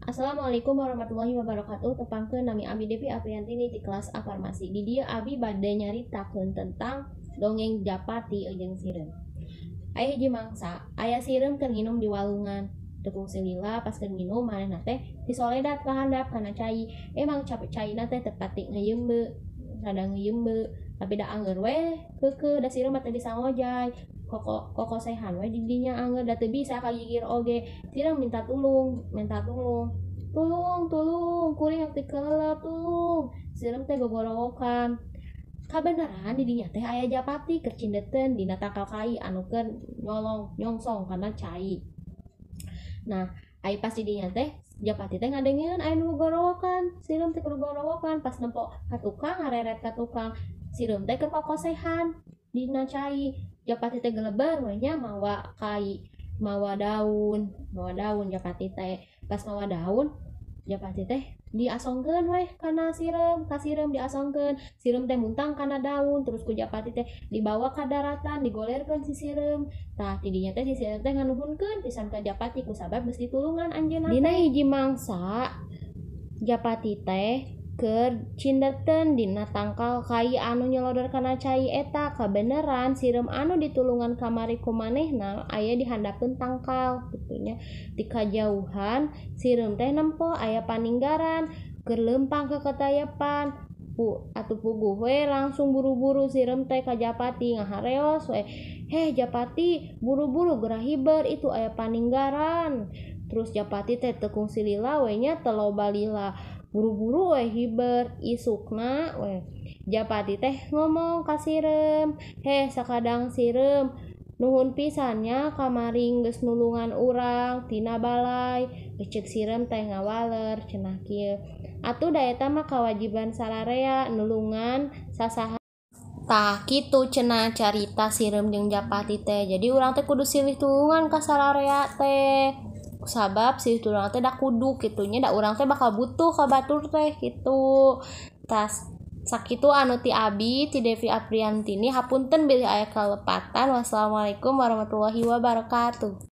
Assalamualaikum warahmatullahi wabarakatuh. Tepangkeun, nami Abi Devi Apriantini di kelas A Farmasi. Di dieu Abi bade nyaritakeun tentang dongeng Japati jeung Sireum. Aya hiji mangsa, aya sireum keur nginum di walungan. Teu kungsi lila, pas keur nginum manehna teh disoledat ka handap kana cai. Emang capek, caina teh teu pati ngeuyeumbeut, rada ngeuyeumbeut, tapi da angeur we keukeuh, da sireum mah teu bisa ngojay. Koko kokosehan we di dinya, angeur da teu bisa kagigir oge. Sireum minta tulung, minta tulung. "Tulung, tulung, kuring rek dikelelep, tulung." Sireum teh gogorowokan. Kabeneran di dinya teh aya japati keur cindeteun dina tangkal kai anu keur nyolong nyongsong kana cai. Nah, ai pas di dinya teh japati teh ngadengeun aya nu gogorowokan, sireum teh keur gogorowokan. Pas nempo ka tukang, ngareret ka tukang, sireum teh keur kokosehan dina cai. Japati teh geleber we nya, mawa kai, mawa daun, mawa daun japati teh. Pas mawa daun, japati teh diasongkeun weh kana sireum, ka sireum diasongkeun. Sireum teh muntang kana daun, terus ku japati teh dibawa ka daratan, digolerkeun si sireum. Tah, ti dinya teh si sireum teh nganuhunkeun pisan ka japati kusabab geus ditulungan anjeunna. Dina hiji mangsa, japati teh keur cindeteun dina tangkal kai anu nyelodor kana cai eta. Kabeneran sireum anu ditulungan kamari ku manehna aya di handapeun tangkal kitu nya. Ti kajauhan sireum teh nempo aya paninggaran keur leumpang keketayepan. Atuh puguh we langsung buru-buru sireum teh ka japati, ngahareos we, "Heh japati, buru-buru geura hiber, itu aya paninggaran." Terus japati teh teu kungsi lila we nya, teu loba lila, buru-buru we hiber. Isukna we japati teh ngomong ka sireum, "Heh sakadang sireum, nuhun pisan nya kamari geus nulungan urang tina balai." Ceuk sireum teh ngawaler cenah kieu, "Atuh da eta mah kawajiban sararea nulungan sasaha." Tah, kitu cenah carita sireum jeung japati teh. Jadi urang teh kudu silih tulungan ka sararea teh, sabab silih tulungan teh da kudu kitu nya, da urang teh bakal butuh ka batur teh kitu. Tas sakitu anu ti abi, ti Devi Apriantini. Hapunten bilih aya kalepatan. Wassalamualaikum warahmatullahi wabarakatuh.